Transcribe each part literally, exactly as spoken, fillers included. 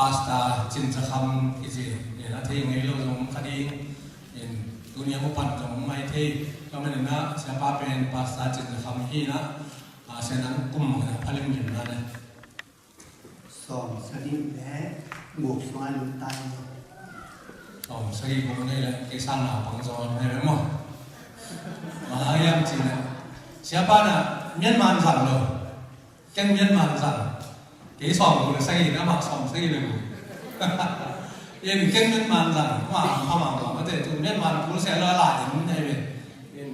Pastor Cin Za Kham kici, in a thei ngei lo zong kha ding, in tuni a mu pan zong mai thei. Tua manin ah siapa pen Pastor Cin Za Kham hi in ah, a, sia nang kum mang na phalim lim na ne. Sawm sagih le guk sungah lut ta hi. Sawm sagih guk nei le kei sang naupang zaw nei le maw? Mah hiam cih leh siapa na Myanmar zang lo. Ken Myanmar zang. Kei sawm guk le sagih na, mah sawm sagih le guk. In ken Myanmar zang, mah pha mah mah mate tu Myanmar kul sia lo la in nei ve. In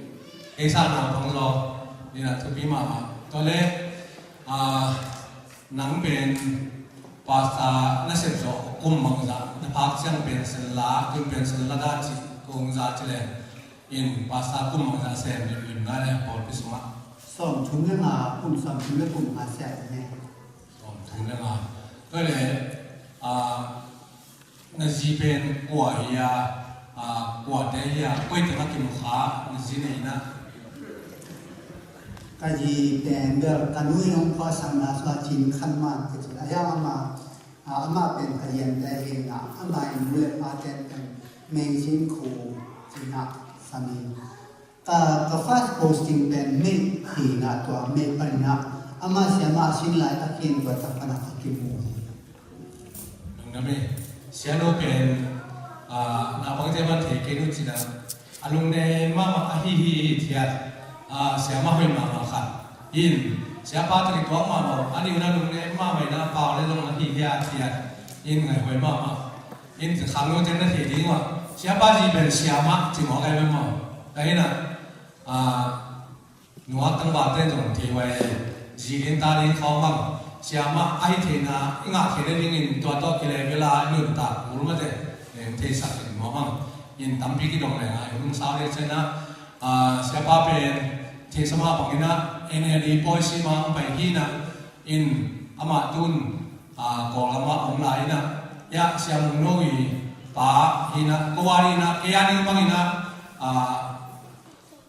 kei sang naupang zaw. In a thupi mahmah. Tua le, a, nang pen pastor na sep zawh kum bangzah, na phak ciang pension la, tun pension la dah cih kong za ci le, in pastor kum bangzah sem limlim na le pawlpi sungah? Sawmthum le nga, kum sawmthum le kum nga sem ne. Sawmthum le nga. Tua le, a, na zi pen kua hi a, a, kuate hi a, koi teng a kimu kha, na zi na in ah? Ka zi pen bel ka nu in hong khuasakna sungah Cin Khan Man ka ci a, hiang ama, a, ama pen ka liante hi in ah, ama in nu le pate pen Mei Cin Kho ci in ah, sami. Ka, ka first posting pen May hi in ah, tua May pan in ah ama siamah a sin laitak hi in tua tak pan ah ka kimu hi. Lungdam e. Sianu pen, ah, naupangte man thei kei nu cin ah, a lungnem mahmah ahi hi hi thiat, ah, siamah hoih mahmah khat in, siapa tak i tuak mahmah, a nih un a lungnem mahmah in ah pau le zong ahi hi a thiat in, ngaihhuai mahmah. In khangnote na thei ding uh ah, siapa zi pen siamah ci mawk ai ve maw? Ka in ah, a, nuak tangvalte zong thei huai, zi ding ta ding khawng bang, siamah ahi theihna i ngah theihna dingin tua tawh kilevela i nuntak kul mate, eh, theisak in mawk bang. In tampi kidong leng ah, i hong sau ding ciang ah, a, siapa pen theihsa mah bangin ah, N L D policy mah hong pai hi in ah, in amah tun, a, Kawlgam ah om lai in ah, ya, Sia Mung No i pa hi in ah, ko a ding in ah, kei a ding bangin ah, a,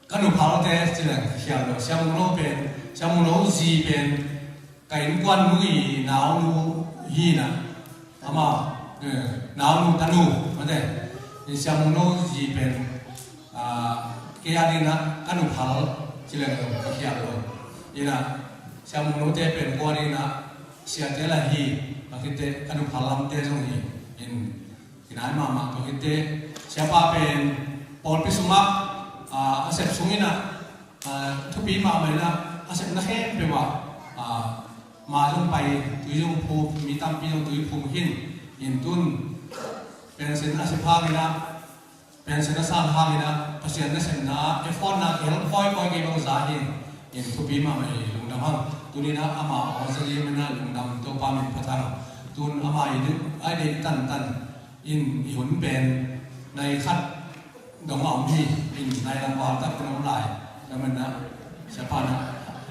ka nu phalte ci leng ka khial lo. Sia Mung No pen, Sia Mung No zi pen ka innkuan nu i naunu hi in ah, amau, eh, naunu tanu mate. Sia Mung No zi pen, ah, kei a ding in ah ka nu phal ci leng ka khial lo. In ah Sia Mung Note pen ko a ding in ah siate lah hi, ka khitte ka nu phal lamte zong hi. In kinai mahmah ka khitte, siapa pen pawlpi sungah, ah, a sep sung in ah, ah, thupi mahmah in ah, a sepna khempeuh ah, ah, ma zong pai, tui zong phum, mi tampi zong tui phum hi in, in tun pension a sep hang in ah, pension a sang hang in ah, Pasian nasepna ah effort na kihel kawikawi kei bang za hi in, in thupi mahmah hi, lungdam hang. Tuni in ah ama aw za liam in ah lungdam, Topa min phat hang. Tun ama i deih, a deih tantan in i hun pen nai khat dong a om hi, in nai lam val tak in om lai. Tua manin ah siapa in ah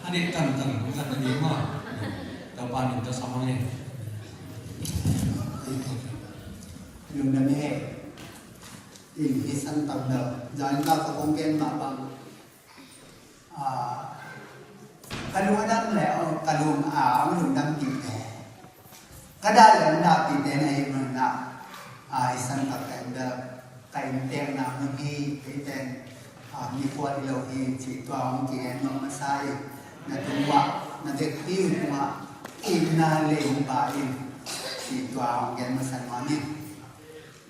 a deih tantan hun khat na ding mah, Topa min tawh sam hang hi. Lungdam hi. In hi san tam lo. Zan ka ka kong gen mah bang, ah, ka lung a dam le, oh, ka lung, ah, hong lungdam kik te, ka dah le hong dah kik te na hi mun na, ah, i san ka pen da, ka inntekna mun hi, kei pen, ah, mi kua hi lo hi, ci tua hong kigen masa hi. Na tung uah, na vekpi uh tungah itna le hong pia in, ci tua hong gen masa nuam hi.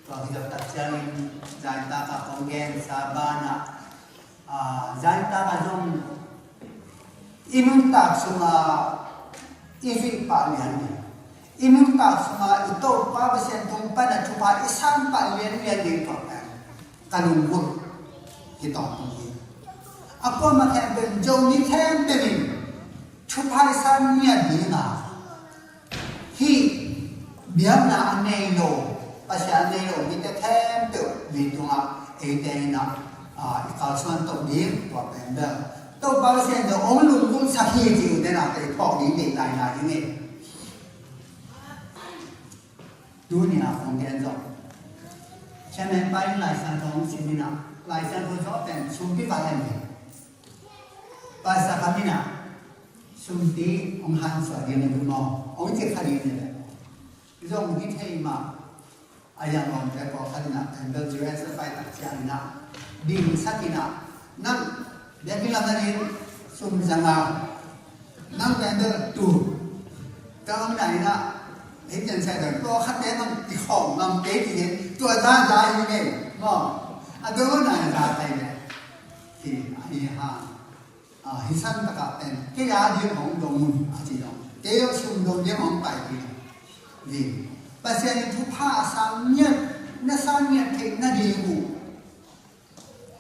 Tua hi lo tak ciangin, zan tak a kong gensa banah, ah, zan tak a zong i nuntak sungah i zuih pah lian ding, i nuntak sungah i Topa Pasian tung pan a thupha i sang pah lianlian ding tua pen ka lunggulh hi tawntung hi. A kuamah khempeuh in, Zomi khempeuh in thupha i sang ngiat ding a, hih biakna a nei lo, Pasian a nei lo mite khempeuh mei tungah eite in ah, ah, i kalsuan toh ding tua pen bel Topa Pasian in hong lunggulhsak hi ci uh te na, tei phawk ding deih lailai ding hi. Tuni a kong gen zong, Chairman pa in Lai Siangtho hong sim in ah, Lai Siangtho zaw pen sumpi va hen hi. Pastor khat in ah, sumpi hong hansuah ding a dum aw, hong ci kha ding hi leh, Zong hi thei mah. A yang lawmte pawlkhat in ah, temple Jerusalem pai tak ciangin ah, dingsak in ah, nang biakinn lam na ding sum za nga, nang temple tu, ka om na in ah, hei pian sai dan pawlkhatte nang i khawm ngam kei ti den, tua za za hi ngei maw. A tua na za tai ne. Hi a hi ha. A, hi san takah pen kei a ding hong dong un a ci dong. Kei a sum dong ding hong pai ding. Ding. Pasian in thupha a sang ngiat, na sang ngiat theih nading uh.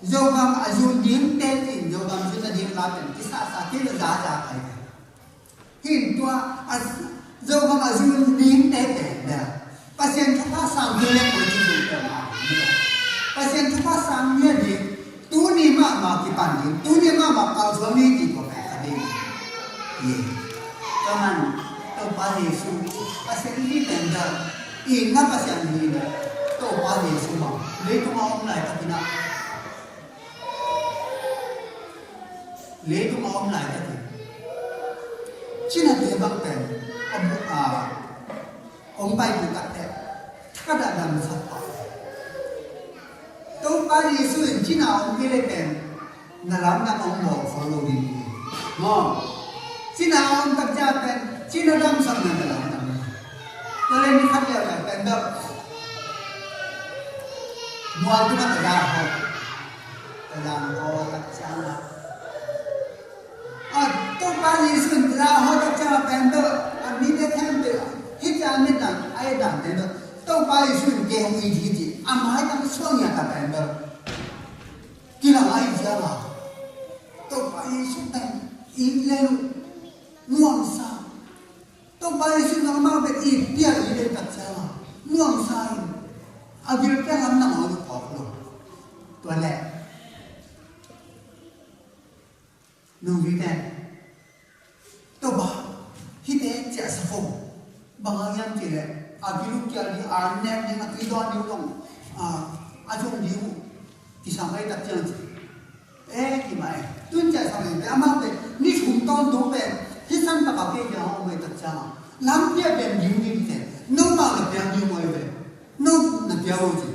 Zogam a zun ding te cin, Zogam zun nading la pen kisasa kei la za za kai. Hin tua a Zogam a zun ding te pen bel Pasian thupha sang ding le koi ci ding pen a. Pasian thupha sang ngiat ding. Tuni mahmah kipan ding, tuni mahmah kalsuan ni ti tua pen ka ding. Ye. Tua man, Topa Jesu, Pasian i tender, i na Pasian ni na, Topa Jesu bang, leitung a om lai ka tina. Leitung a om lai ka tina. Cina te bang pen, a bu-, a, Hong pai tu tak teh, ka dah damsak pah. Topa Jesu in cina hong kei le pen, na lamdang hong bawl khol lo ding hi. Maw. Cina hong tak cia pen, cina damsak na na lamdang. Tua le ni khat le tak pen dah. Mual tu na ka dah ho. Ka dah ho tak cia na. A, Topa Jesu in la ho tak ciang a pen bel, a mite khempeuh, hih ciang a mit dan, a et dan pen bel, Topa Jesu in kei hong it hi ci, a maitang suang ngiat a pen bel. Kilang a it ciang a, Topa Jesu pen, it le nuamsa. Topa Jesu in amah pen it piak it le tak ciang a, nuamsa in, a gil ciang lam nang a ut phawk lo. Tua leh. Nungzuite, Topa, hihte ciahsak o. Bang hang hiam cih leh, a gil uh kial ding, a nek ding, a tui dawn ding uh dong, a, a zong ding uh kisam ei tak ciang ci. Eh, ki mai. Tun ciahsak ei, amah pen, ni thum tawntung pen, hih san tak a kei kiang a om ei tak ciang a. Lampi a beng ding ding te, no mah na piang ding uh ei ve. No na piang uh ci.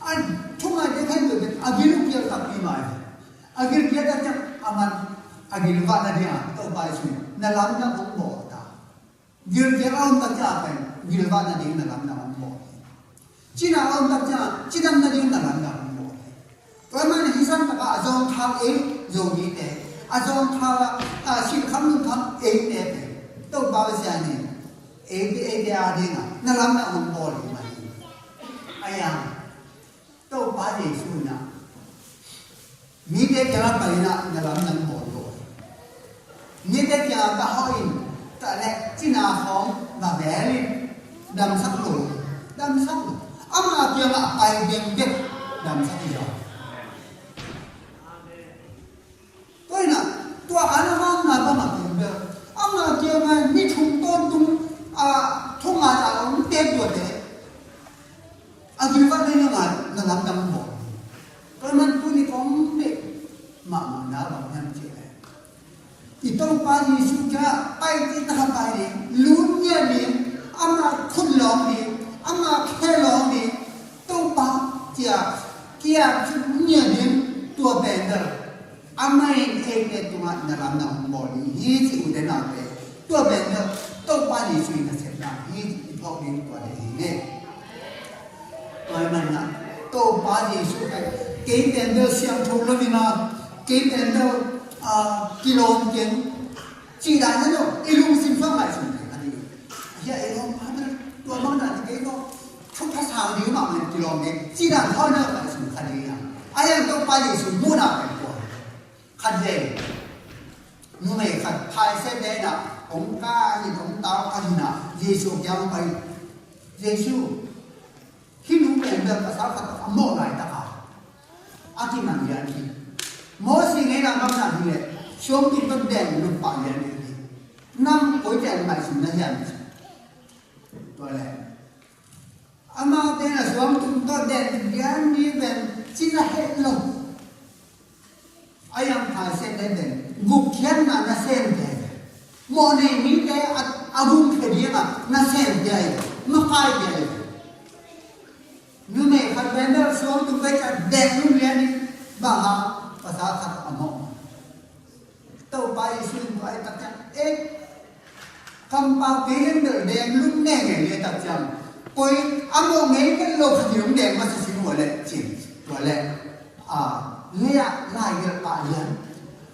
A, thu mai te khen pen, a gil uh kial tak pi mai ve. A gil kial tak ciang a man, a gil vah nading a, Topa Jesu in, na lamdang hong bawl ta. Gil kial a om tak ciang a pen, gil vah nading na lamdang hong bawl. Cina a om tak ciang a, cidam nading na lamdang hong bawl. Tua man hih san tak a, a zawngkhal ei, Zomite, a zawngkhal a, a sinkham lungkham eite pen, Topa Pasian in, eite, eite a ding a, na lamdang hong bawl hi mah hi. A yang, Topa Jesu in ah, mite kiangah pai in ah na lamdang bawl lo. Mite kiangah ka hawh in, ka leh cina khawng va bel in, damsak lo, damsak lo. Amah kiangah pai dengdek, damsak hi lo. Tua in ah, tua a na hawmna bang a pen bel, amah kiangah ni thum tawntung, a, thungai a om te tuate. A gilvah na hiang a na lamdang bawl. Tua man tuni kong beh mahmah na bang hiam cih leh, i Topa Jesu kiangah pai cih tak a pai ding, lut ngiat ding, amah khut lawng ding, amah khe lawng ding, Topa ciah, kiat ngiat ding, tua pen bel. Amah in eite tungah na lamdang hong bawl ding hi ci, ute naute. Tua pen bel Topa Jesu in nasepna hi ci, i phawk ding tua ding hi ne. Tua ahih manin ah Topa Jesu pen, kei pen bel siangtho lo ding a, kei pen bel, ah, kilawm keng. Cih dan hi lo, i lungsim sung ngaihsun kei kha ding. Hia ei lawm pa bel, tua bang dan kei lo. Thupha sang ding mah mah kilawm keng. Cih dan thawn ngaihsun kha ding a. A yang Topa Jesu muhna pen tua. Khat ve. Numei khat Pharisee te in ah, hong kah in, hong tau kah in ah, Jesu kiang pai. Jesu, hih nu pen bel pasal khat a mawh laitak a, a kiman lian hi. Moses ngeina bang na hi leh, suangtum tawh den lup pah lian hi. Nang koi ciang ngaihsun na hiam? Tua leh, amaute in a suangtum tawh den lian ni pen ci na het lo. A yang Pharisee te pen gupkhiatna nasem te, mawhnei mite a, a gumkhia ding a nasem te ahi. Makai dia hi. Numei khat pen bel suang tung pai ciang deng lum lian in, bang hang, pasal khat a mawh. Topa Jesu in tua i tak ciang, eh, kampau kei in bel deng lum ngei ngei le tak ciang, koi a mawh ngei ken lo khat in hong deng masa sin ua leh cin, tua leh, a, lei ah lai gelh pah lian.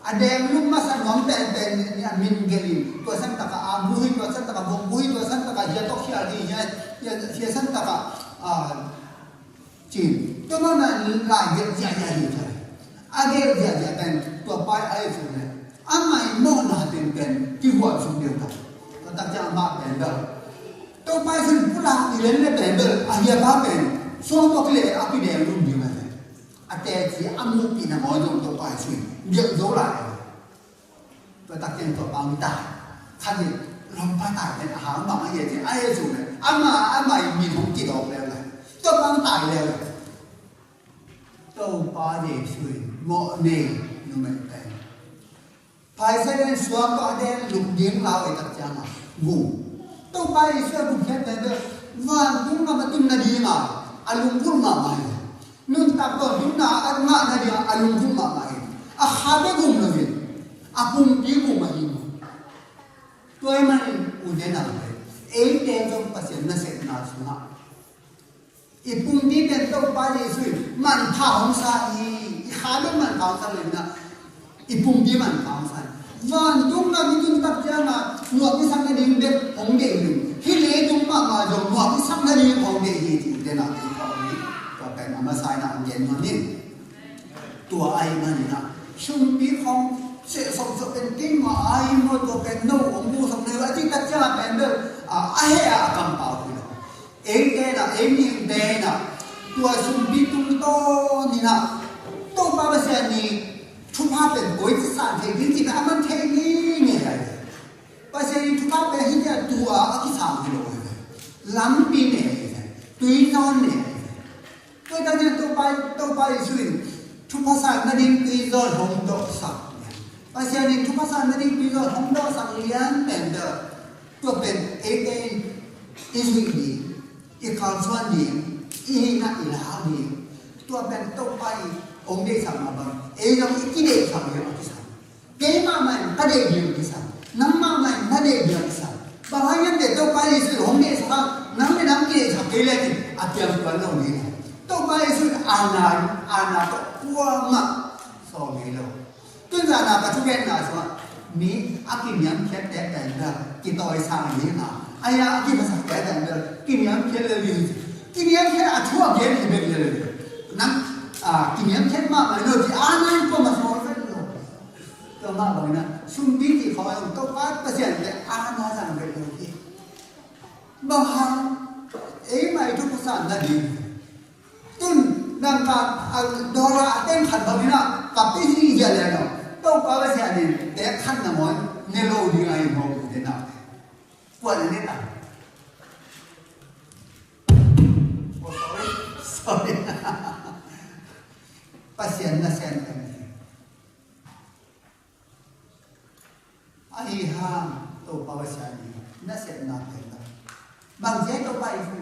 A deng lum masa nuam penpen ni a min gelh in, tua san tak a ambu hi, tua san tak a bongbu hi, tua san tak a hia tawh khial hi, hia, hia, hia san tak a, a, cin. Tua mana lai gelh ziahziah hi ciang. A gelh ziahziah pen tua pa i a i fu le. Amah i mawhna teng pen kihuan sung deuh ta. Tua tak ciang amah pen bel. Topa i sun pulak i len le pen bel. A hia pa pen. Suang tua kile a kideng lum ding a le. A teci a mukpihna maw zong Topa i sun. Gelh zo lai. Tua tak ciang tua pa hong tai. Khat in lawmpa tai pen a hang bang a hia ci a hia sung le. Ama, ama i min hong kidawk leu le. Tua pa hong tai leu le. Topa Jesu in mawh nei numei pen. Phaisa in suak tawh a den luk ding lau ei tak ciang a. Gum. Topa Jesu a gum khiat pen pen. Vantung gam a tun nading a. A lunggulh mahmah hi. Nuntak tawntunna a ngah nading a lunggulh mahmah hi. A kha bek gum lo hi. A pumpi gum ahi maw. Tua ahih manin u te nau te, eite zong Pasian nasepna sungah i pumpi pen Topa Jesu in manpha hong sa hi. I kha bek manpha hong sa lo hi na, i pumpi manpha hong sa hi. Vantung gam i tun tak ciangin nuam i sak nading bek hong deih hi. Hih leitung mahmah zong nuam i sak nading hong deih hi, ci u te nau te i phawk hi. Tua pen a masa in hong gen nuam hi. Tua ahih manin ah sumpi khawng sehsawh zawh pen keimah ahi maw, tua pen no hong bu sawh nei lo a cih tak ciangin pen bel a, a heh a, a kampau hi lo. Eite in ah, ei mihingte in ah tua sumpi tungtawn in ah Topa Pasian i thupha pen koi ci san thei ding cih pen a man thei ngei ngei ahi. Pasian i thupha pen hih a tua a kisang hi lo ahi. Lampi ne ahi. Tuizawn ne ahi. Tua tak ciang Topa, Topa Jesu in thupha san nading tuizawn hong dawhsak lian. Pasian in thupha san nading tuizawn hong dawhsak lian pen tua, tua pen eite in i zuih ding, i kalsuan ding, i hihna i lak ding. Tua pen Topa in hong deihsak mah bang, ei zong i kideihsak lian a kisam. Keimah mah in ka deih ding kisam. Nangmah mah in na deih ding kisam. Bang hang hiam cih leh Topa Jesu in hong deihsak a, nang le nang kideihsak kei leh cin a piang tuan lo ding. Topa Jesu in aana, aana tawh kuamah sawm ngei lo. Tun zan a ka thugenna sungah mi a kiniamkhiatte pen bel kitawisang ding a, a hia a kiphatsakte pen bel kiniamkhiat lel ding. Kiniamkhiat a thu a gen hi bek lel. Nang, a, kiniamkhiat mahmah lo ci aana in kuamah sawm vet lo. Tua mah bangin ah sumpi cih khawng ah Topa Pasian te aana zang vet lo hi. Bang hang, eimah i thupha san nading. Tun dangka a dollar a teng khat bangin ah ka pia hi zia lian lo. Topa Pasian in tek khat na maw ne lo ding ahi maw, u te nau te. Kuan a ne ta. Oh, sorry. Sorry. Pasian nasem pen hi. Ahi hang Topa Pasian in nasepna pen lo. Bang ci a Topa i fu.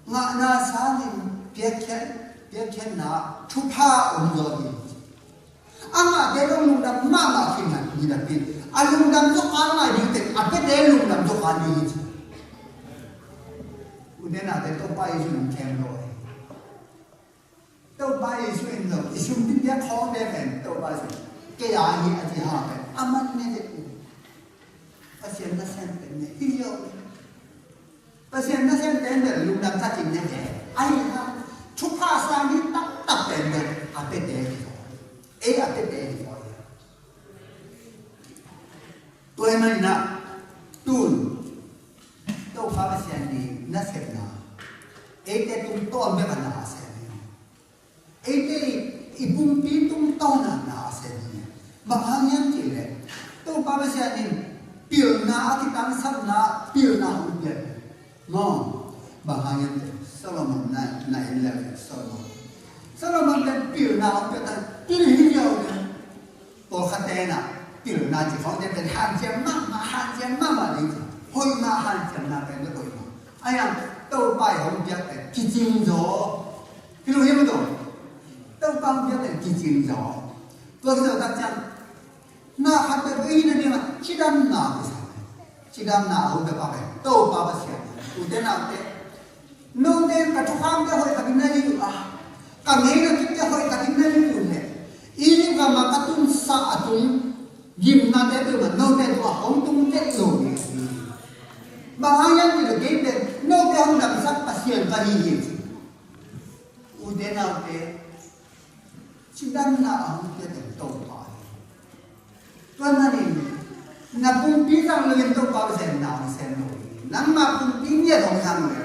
Ngahna sangin piakkhiat, piakkhiatna thupha om zaw hi. A ngahte zong lungdam mahmah khin hi napi. A lungdam zawhkal ngai ding teh a piate lungdam zawhkal ding hi ci. U te nau te Topa i zun khem lo hi. Topa Jesu in lo, i sumpi piak khawngte pen Topa Jesu in, kei a hi a ci hang pen a man ne dek uh. Pasian nasem pen ne hi lo. Pasian nasem pen bel lungdam takin ne ve. Ahi hang thupha sang hi taktak pen bel a piate hi. Ei a piate hi. Tua ahih manin ah tun Topa Pasian i nasepna eite tungtawn bek a na a sem hi. Eite i pumpi tungtawn a na a sem hi. Bang hang hiam cih leh Topa Pasian in pilna a kitangsapna pilna hong piak hi. Maw, bang hang hiam cih leh Solomon na, na en leh Solomon. Solomon pen pilna hong piak ta, pil hi lo le. Pawlkhatte in ah pilna cih khawng te pen hanciam mahmah, hanciam mahmah ding ci. Hoihna hanciamna pen bek hoihna. Ahi hang Topa i hong piak pen kicing zaw. Hi lo hi lo. Topa hong piak pen kicing zaw. Tua hi lo tak ciang na khat pen i na ding a cidamna kisa. Cidamna a hong piak pen Topa Pasian. Ute naute, note ka thukhamte hoih takin na lih uh a, ka ngeina kipte hoih takin na lih uh leh, i gam a ka tunsa a tung gimnate tua mah note tua hong tung tek lo ding a si. Bang hang hiam cih leh kei pen note hong damsak Pasian ka hi hi ci. Ute naute, cidamna a hong piak pen Topa hi. Tua manin na pumpi zang loin Topa Pasian na hong sem lo hi. Nangma pumpi ngiat hong zang lo hi.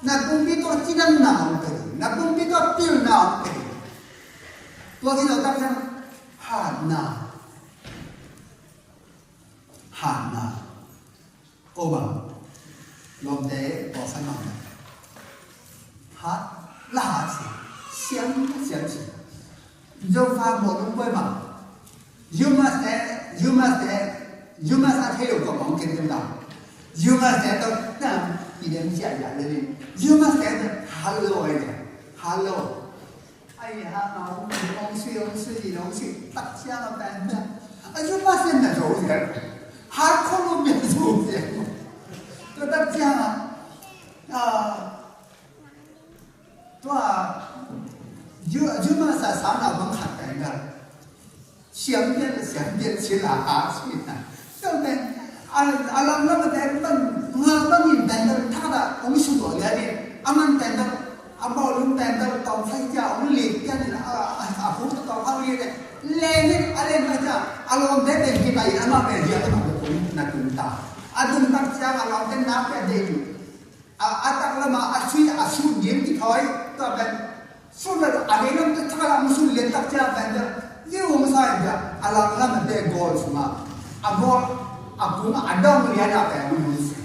Na pumpi tawh cidamna hong pia hi. Na pumpi tawh pilna hong pia hi. Tua hi lo tak ciang hatna. Hatna. Ko bang lawmte tawh san bang hat, la hat si, siam siam si. Zofa mawh lum poi bang. You must have, you must have, you must have thei lo ko bang ken tem ta. You must have tawh tam i dem sia ya le ni. You must have hello ai le. Hello. Ai ha ma hong sui hong sui hong sui tak sia ma pen da. A you must have na zo sia. Hardcore lo bia zo sia. Tua tak ciang a, tua, you, you must have sang a bang khat pen da. Siam pian, siam pian, si la a, si na. Tua pen, a, a lam lam a pen, ban, nga ban in pen, ban, tha da, hong su lo lia ni. A man pen, ban, a bawlung pen, ban, tawm sai cia, hong li pian in, a, a, a, hu ta tawm a li le. Le ni, a le ma cia, a lawmte pen, ki bai, a ma pen, dia, a ma pen, na tung ta. A tung tak cia, a lawmte na pian de ni. A, a tak lama a sui a sut ding kithawi tua pen sut le a vei lam tak lama sut lian tak cia pen cia zi um sa in cia a lam lama te gol suma a gol a kung a dong lian a pen mun se.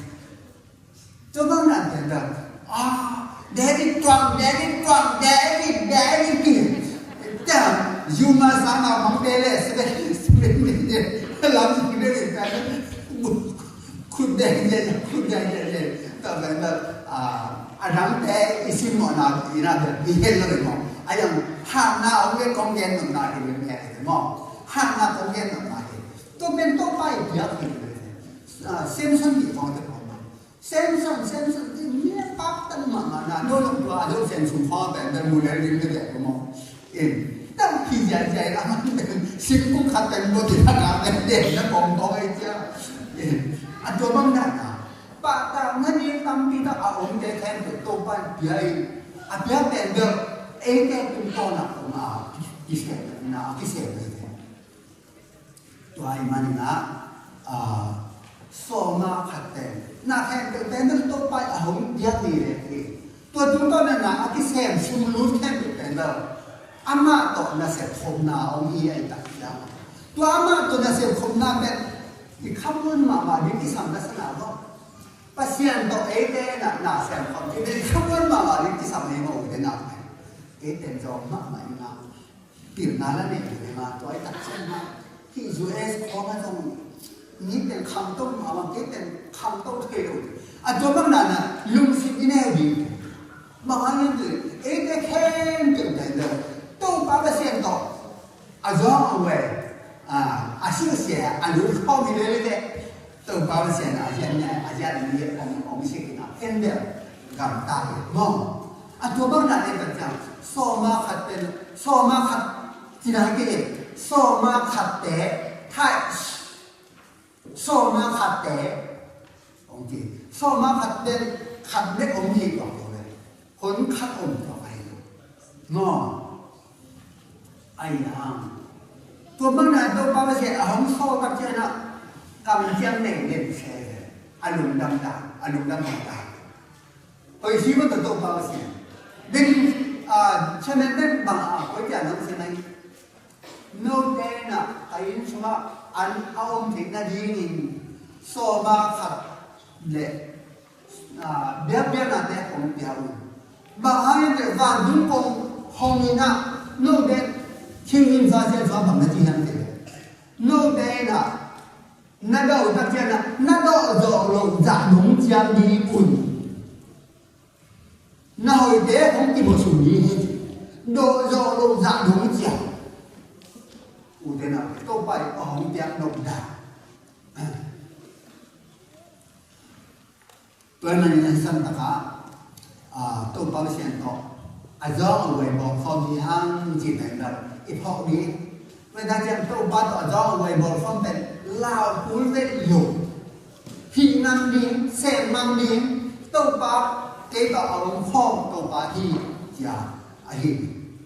Tua bang nan pen cia a David tuang, David tuang, David, David ki cia yuma sa na mong te le se le se le lam se le pen Khut deng deng, khut deng deng deng. Tua pen bel, ah, a dangte i simmawhna i na bel i het lo hi maw. A yang hatna hong le kong gen nopna hi bel maw. Hatna kong gen nopna hi. Tua pen Topa i piak hi bel. Ah, Samson i kong te kong maw. Samson, Samson, i mi a pak tan mahmah na. No lung tua, a lo Samson kong pen bel mu le ring te bel maw. Em, tang pi zia zia la man teng, singkung khat teng bawh ti thak a teng den na kong kong ei cia. Em, a tua bang dan a, pahtakna ding tampi tak a omte khempeuh Topa in pia in, a pia pen bel, eite tungtawn a om a, kisem na, kisem na. Tua ahih manin ah, ah, sawma khat pen na khempeuh pen bel Topa in a hong piak ni leh hi. Tua tungtawn in ah a kisem sumlut khempeuh pen bel amah tawh nasep khopna hong hi a, i tak ciang tua amah tawh nasep khopna pen i khamuan mahmah ding kisam na sa na lo. Pasian tawh eite na, nasem khop ding i khamuan mahmah ding kisam ei maw, eite na pen eite zawng mahmah in ah. Pilna la nei ding a, tua i tak ciang a, hih U S khawng a zong mi pen khamto mahmah, kei pen khamto thei lo. A tua bang dan a lungsim i neu ding. Bang hang hiam cih leh eite khempeuh pen Topa Pasian tawh a zawng a huai, a, a silsia a lut khawm hi lel leh Topa Pasian a ziat na, a ziat mi hong, hong sik in a, en bel gamta hi maw. A tua bang dan e tak ciang sawma khat pen, sawma khat ci na hi kei e, sawma khatte, tithe, sawma khatte hong ci, sawma khat pen khat bek hong ci tuak lo le. Hun khat om tua ka hi lo. Maw? Ai hang. Tua bang na Topa Pasian a hong sawl tak ciang a kam ciang nei len se ve. A lungdam ta, a lungdam ta. Hoi si ma ta Topa Pasian. Din, ah, chairman den bang a koi tia nang se nai. Note na ka inn sungah an a om theih nadingin sawma khat le, ah, biakpiaknate hong pia un. Bang hang hiam cih leh vantung kong hong in ah note thingin zasia zua bang na ci hiam cih leh note in ah Na dawh tak ciang na, na dawh zawh loh zah dong ciang ding un. Na hoihte hong kimaw sun ding hi. Dawh zawh loh zah dong ciang. Ute naute, Topa in a hong piak nop dan. Tua ahih manin a hisan takah, ah, Topa Pasian tawh a zawng a huai bawl khawm hi hang cih pen bel i phawk ding. Tua ahih ciang Topa tawh a zawng a huai bawl khawm pen lau kul vet lo. Hih ngam ding, sem ngam ding, Topa kei tawh a om khawm Topa hi, ci-a ahi.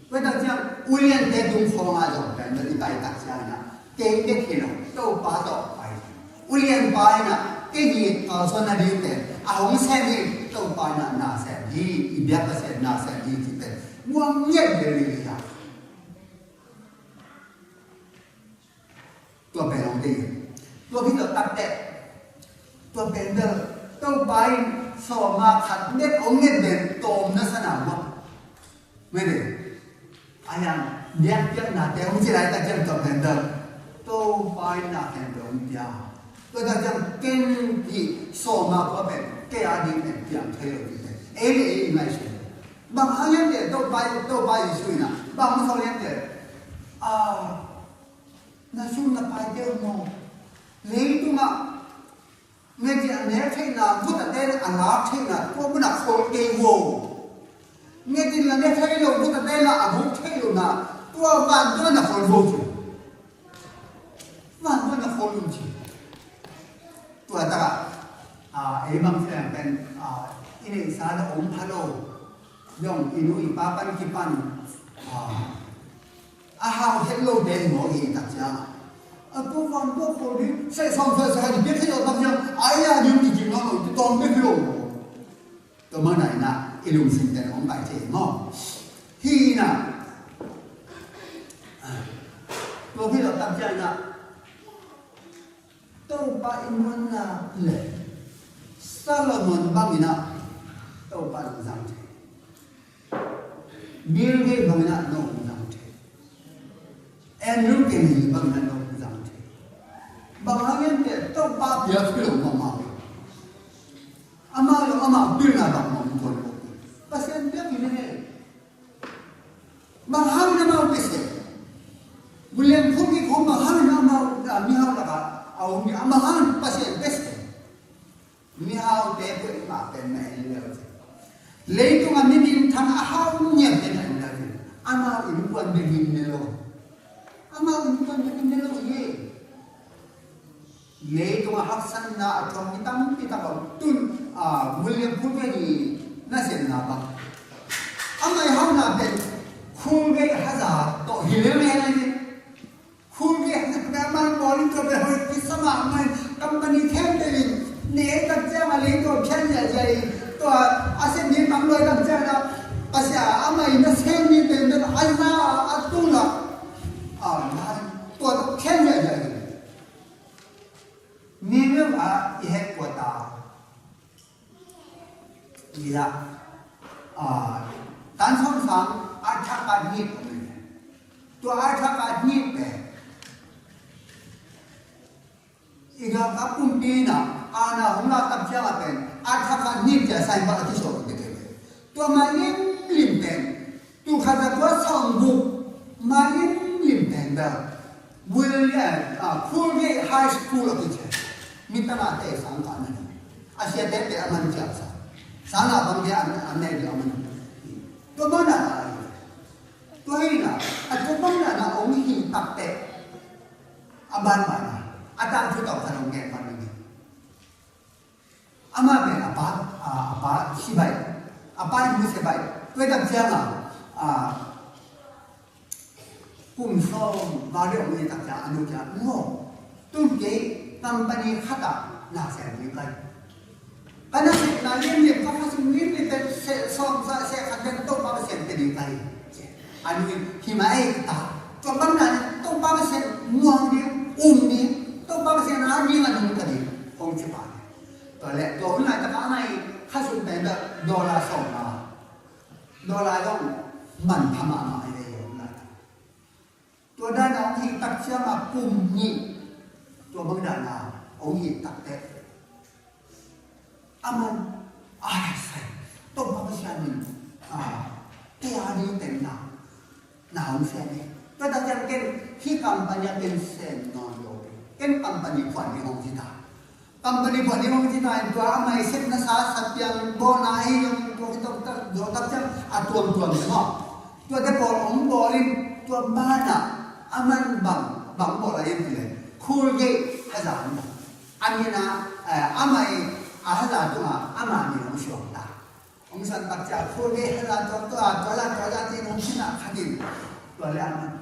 Tua ahih ciang uliante tung khawng a zong pen bel i pai tak ciangin ah, kei bek hi lo, Topa tawh pai. Ulianpa in ah kei hi kalsuan nading pen a hong sem hi. Topa in ah na sem hi, i biak Pasian na sem hi cih pen muang ngiat lel hi a. Tua pen hong dei. Tua pi tua tak teh. Tua pen bel Topa in sawma khat bek hong nget pen tawm na sa na maw. Mene. A yang biakpiaknate hong ci laitak ciang tua pen bel Topa in na khempeuh hong pia. Tua tak ciang ken hih sawma kua pen kei a ding pen piang thei lo ding pen ei le ei i ngaihsun. Bang hang hiam cih leh Topa, Topa Jesuh in ah bang hong sawl hiam cih leh, ah, na sum na paite uh maw, leitungah ngetin a nek theihna, gutate a lak theihna, tua munah khol kei uh aw. Ngetin la ne thei lo, gutate la a guk theih lohna, tua vantung ah na khol uh aw ci. Vantung ah na khol un ci. Tua takah, ah, ei bang fiang pen, ah, i neihsa na om pha lo. Zong i nu i pa pan kipan, ah, a hau het lo te hi maw i tak ciang. A tua vantung ah khol ding, seh sawm seh seh khat i piak thei lo tak ciang, ai a ding kicing lo, tawm bek hi lo. Tua mana in ah i lungsim pen hong pai thei maw. Hi in ah, tua hi lo tak ciang in ah, Topa i muanna le Solomon bangin ah Topa nong zang thei. Bill Gates bangin ah nong zang thei. Andrew Kennedy bangin ah nong zang thei. Bang hang hiam cih leh Topa piak hi lo mahmah. Amau lo amau pilna bang mah om tuan lo. Pasian piak hi lel. Bang hang in amau pia seh. William Phung Kik Hong bang hang in amau, ah, mihau lakah a om hi, bang hang in Pasian pia seh. Mihaute peuhmah pen na en lel seh. Leitung a mi minthang a hau ngiat te na en lel seh. Amau innkuan bek in ne lo. Amau innkuan bek in ne lo hi. Leitung a haksatna a thuak mi tampi tak a om. Tun, ah, William Phung Kik Hong i nasepna bang, amah i hauhna pen khul gei haza tawh hi lel mah hi. Khul gei haza pen amah i bawl in tua pen hoih kisa mahmah in, company khempeuh in ne tak ciang a leitung phian ziahziah in, tua a sep mi mang luai tak ciang a, Pasian amah i nasem mi pen pen haza a tung a, ah, tua phian ziahziah in. Nineveh ah i headquarter, i ah, ah, tan sawm sang a thak a hnit om in. Tua a thak a hnit pen i galkap pumpi in ah, aana hong lak tak ciang a pen a thak a hnit ci-a signboard a kisawm in te kei. Tua mah limlim pen, tul khat za kua sawm guk mah limlim pen bel William, ah, Colgate High School a kici. Mi tangah te sang kah na ni. A siate te a man ciang sa. Sang a bang te an, an nei ding a man. Tua mana, tua hi na, a tua mana na ong hi tak te. A ban mana. A tangthu tawh khan ong gen pan ni. Amah pen a pa, a, a pa si baih, a pa in mu sia baih. Tua tak ciang a, a, kum sawm val deuh om tak ciang a nu kiang, "Nu aw, tun kei company khat ah na sem ding ka hi. Ka nasepna limlim, ka khasum limlim pen seh sawm za, seh khat pen Topa Pasian pia ding ka hi." A nu in, "Hi mah ei," a ci. Tua bang na, "Topa Pasian muang ding, um ding, Topa Pasian a ding a nung ka ding," hong ci pah. Tua leh tua hun laitak a amah i khasum pen dollar sawm nga. Dollar zong manpha mahmah hi ve hun laitak. Tua dan a hong hi tak ciang a kum nih, tua bang dan a hong hih takteh, aman, ai, sai, Topa Pasian in, a, te a ding teng na, na hong sem hi. Tua tak ciang ken hih company ah ken sem nawn lo. Ken company phuan ding hong ci ta. Company phuan ding hong ci ta in tua amah i sepna sa, sa piang bawlna ahi zongin tua khit tawh tak, tua tak ciang a tuamtuam maw. Tuate pawl hong bawl in tua banah aman bang, bang bawl a hiam cih leh, Colgate hazat hong bawl. A min ah, eh, amah i a hazat tungah amah min hong suak ta. Hong san tak ciang Colgate hazat tua, tua, tua la, tua la ci-in hong sin a khat in. Tua leh aman,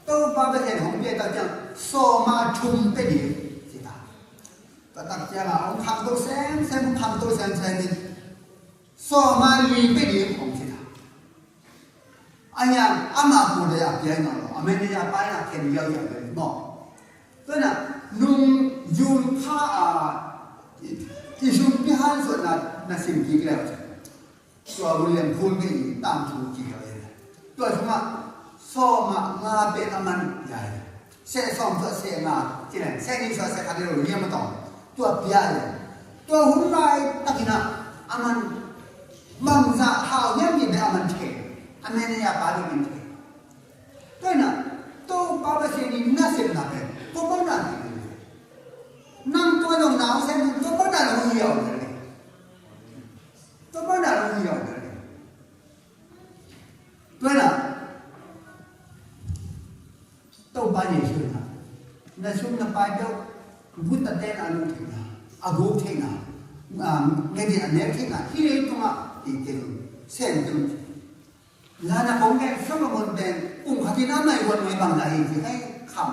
Topa Pasian hong pia tak ciang sawm ah thum pia ding ci ta. Tua tak ciang a hong khangto semsem, hong khangto semsem in sawm ah li pia ding hong ci ta. A hiang amah pu dai a pia hi nawn lo. A manager pa in a khen liauliau ve maw. Tua in a nung June kha a i, i sumpi hansuahna na sim kik leh, tua William Colgate i tangthu kik leh, tua sungah sawm ah nga pen aman pia hi. Seh sawm suah seh nga ci leng, seh nih suah seh khat hi lo, liam a tawng. Tua pia hi. Tua hun laitakin ah aman bangzah hau hiam cih bek aman thei. A manager pa bek in thei. Tua in ah Topa Pasian in na sepna pen tua bang na ding hi. Nang tua zong na hong sem, tua bang na hong hiau ding hi. Tua bang na hong hiau ding hi. Tua in ah Topa Jesuh in ah, na sum na pai peuh, guta ten a lung theihna, a guk theihna, um, ngedin a nek theihna, hih leitungah i kei un, sem kei un. Lana kong gen Solomon pen, kum khatin amah i guan mai bangzah hi ci hei kham.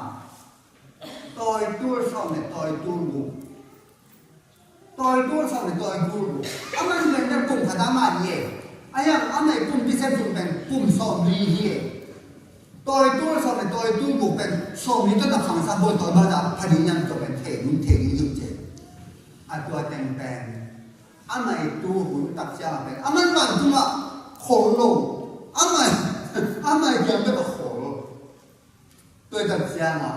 Tawitul sawm le tawitul guk. Tawitul sawm le tawitul guk. Aman pen pen kum khat a man hi e. A hiang amah i pumpi sepsum pen kum sawmli hi e. Tawitul sawm le tawitul guk pen sawmli tawh na khangsak bawl tawi bangzah pha ding hiam cih pen thei ding, thei ding hi ci. A tua teng pen amah i tu hun tak ciang pen aman vantungah khol lo. Amah, amah i kiang bek a khol. Tua tak ciang a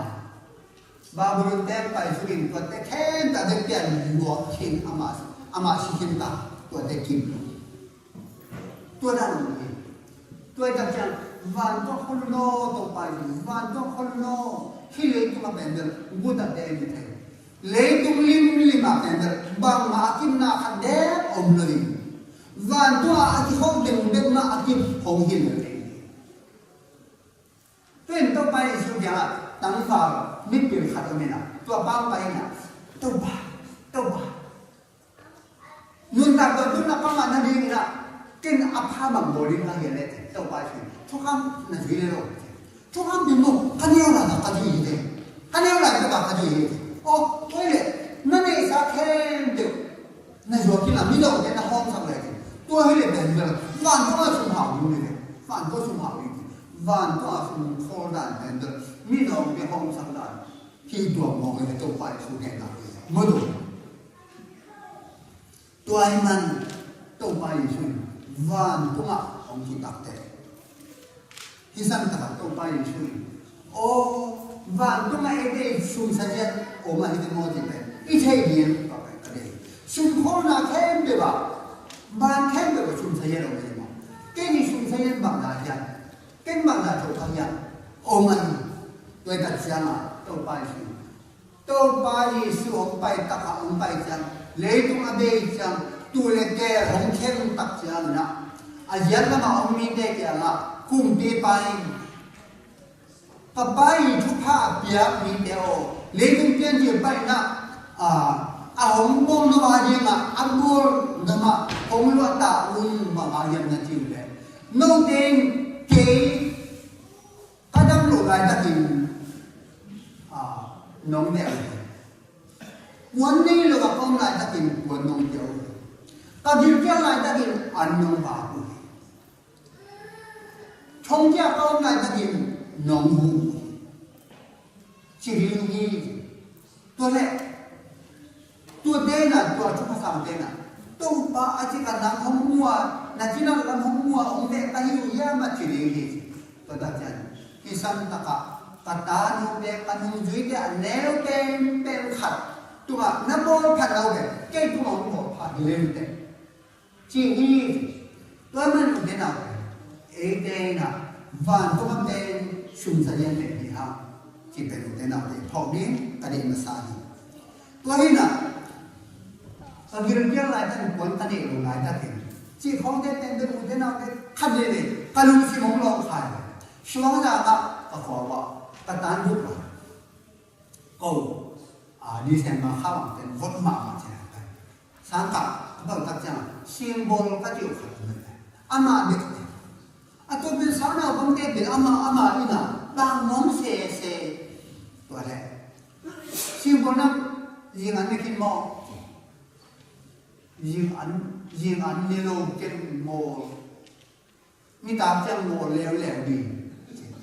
Babylon te pai sukin tuate khempeuh a te pian luak khin, amah, amah si khin ta, tuate kim lo. Tua dan lo hi. Tua tak ciang van tua khol lo, Topa i van tua khol lo. Hih leitung a pen bel guta te ni thei. Leitung limlim a pen bel bangmah a kimna khat dek om lo hi. Van tua a kikhop deng bek mah a kikhop hi lo hi. Tua in Topa Jesuh kiangah tangval mipil khat om in ah, tua pa hong pai in ah, Topa, Topa, nuntak dongdung na pang mah nadingin ah, ken a pha bang bawl ding ka hiam leh, Topa Jesuh in, thukham na zui le lo. Thukham pi mu, ka neu lai ka zui hi te. Ka neu lai ka zui hi te. Aw, tua hi leh, na neihsa khempeuh na zuak khin la, midawngte na hawmsak le khin. Tua hi leh pen bel vantung a sum hau ding hi ve. Vantung a sum hau ding hi. Vantung a sum khawl dan pen bel midawngte hawmsak dan hi, tua mawk hi ve. Topa Jesuh genna hi ve. Maw tua. Tua ahih man Topa Jesuh in vantungah hong kitakteh. Hih san takah Topa Jesuh in, aw, vantungah eite sum sa ziat om ahi ve maw cih pen i theih ding ka pen ka deih. Sum khawlna khempeuh ah, van khempeuh ah sum sa ziat om ahi maw? Ken i sum sa ziat bangzah hiam? Ken bangzah tawh ka hiam? Om ahi. Tua hi tak ciangah Topa Jesuh in Topa Jesuh hong pai takah hong pai ciang, leitung a bei ciang, tuu le keel hong khen tak ciangin ah, a ziat lamah hong mite kiangah kumpipa in, ka Pa i thupha a piak mite aw, leitung piancil panin ah, a, a hong bawm lo a dingah a bawl gamah hong luah ta un, bang a hiam na ci uh leh, note in kei ka dam loh laitakin, a, nong veh uh hi. Puan nei lo a ka om laitakin puan nong pia uh hi. Ka gilkial laitakin an nong vak uh hi. Thongkia ka om laitakin nong huh uh hi, ci ding hi. Tua leh, tua tenah, tua thupha sangte nah, Topa, a cih ka nang hong mu a, na cina lam hong mu a, hong veh ka hi uh hiam a ci ding hi. Tua tak ciang, hih san takah ka tanute, ka nungzuite a neu penpen khat tungah na bawl phat lo ve, kei tungah hong bawl phat hi leu teh, ci hi. Tua man u te nau te, eite in ah vantung a pen sum za lian pen hi hang, ci pen u te nau te phawk ding ka deih masa hi. Tua hi in ah ka gilkial laitak in, kuan ka neih lo laitak in, cih khawngte pen pen u te nau te khat veivei ka lungsim hong lawh kha hi. Suangzang ah ka khua uah ka tan buk ah, ko, a, December kha bang pen vot mahmah ciang ka, sangkah ka bang tak ciang singbawl ka cih uh khat om ve. Amah bek, a tua pen sangnaupangte pen amah, amah in ah bang nuam sese. Tua leh singbawl na zing an ne khin maw? Zing an, zing an ne lo ken maw? Nitak ciang mawl leuleu ding.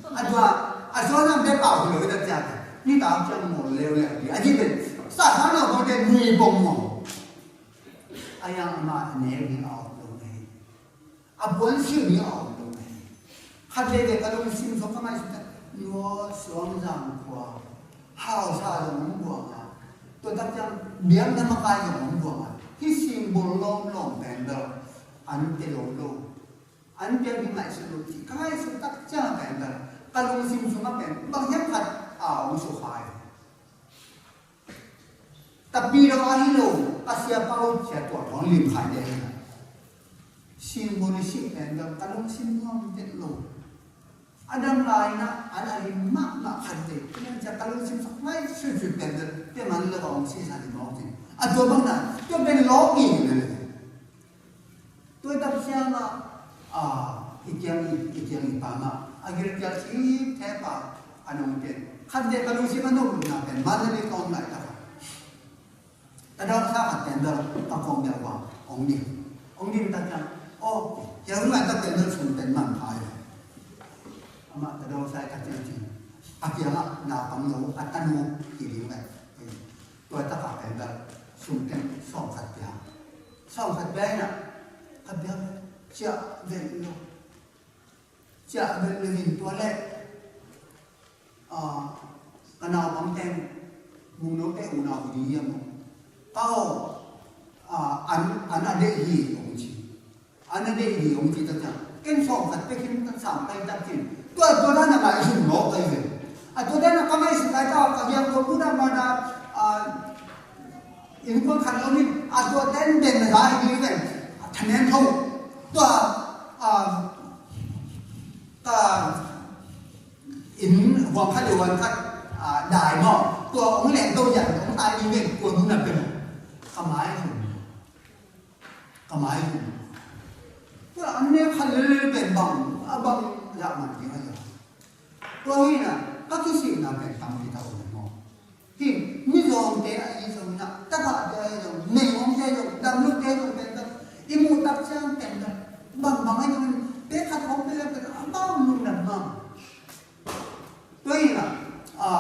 A tua, a suan lam bek pau hi lo hi tak ciang, nitak ciang mawl leuleu ding. A cih pen sa sangnaupangte nui pong maw? A yang amah neu ding a om lo hi. A puan sil ding a om lo hi. Khat veivei ka lungsim sung ka ngaihsut tak, nua Suangzang khua hausa zong hong buang a, tua tak ciang biakna makai zong hong buang a, hih singbawl lawmlawm pen bel an pia lo lo. An piak ding ngaihsut lo cih ka ngaihsut tak ciang a pen bel ka lungsim sungah pen bang hiam khat a hong sukha hi. Tapi lo ahi lo, a sia pau sia tua tuang lim khai de hi. Singbawl i sih pen bel ka lungsim nuam tet lo. A dang lai in ah an a lim mahmah khat te, tua ciang ka lungsim sung ngaihsut sut pen bel tua man lo a hong sisa lim mawk cin. A tua bang na, tua pen lawng i hi na le. Tua tak ciang ah, a, i kiang i, i kiang i pa mah, a gilkial cih thepa a nong pen. Khat te ka lungsim a nong lutna pen, man na pen ka om laitak a, Tadawng sa khat pen bel ka kong bel bang hong dim. Hong dim tak ciang, aw, hiau laitak pen bel sum pen man pha hi. Amah Tadawng sa i tak ciang cin, a kiangah naupang no, a tanu hi ding ve. Tua tak a pen bel sum pen sawm khat pia. Sawm khat pia in ah ka bel ciah ven lo. Ciah ven lo in tua leh, a, ka naupang ten, Mungno te unau hi ding hiam maw? Ka aw, a, an, an a deih hi hong ci. An a deih hi hong ci tak ciang, ken sawm khat pia khin ka sam pai tak cin. Tua, tua dan a ngaihsun mawk ka hi ve. A tua dan a ka ngaihsun lai ta, ka hiang tua buda mana, a, innkuan khat lo in, a tua dan den na za hi ding hi ve. A thanem tho. Tua, a, ka inn huang khat le huang khat, a, dai maw? Tua hong leng to yan, hong tai ding hi ve, tua nu na pia maw? Ka mai hun. Ka mai hun. Tua an ne khat lel pen bang, a bang zah man ding a zah. Tua hi in ah, ka kisihna pen tam hi ta uh maw? Hi, mizawngte ahi zongin ah, tagahte ahi zong, meigongte zong, damlote zong pen tam, i muh tak ciang pen tam, bangbang ahi zongin, pek khat hong pia leh pen, a bang lungdam maw? Tua hi in ah, a,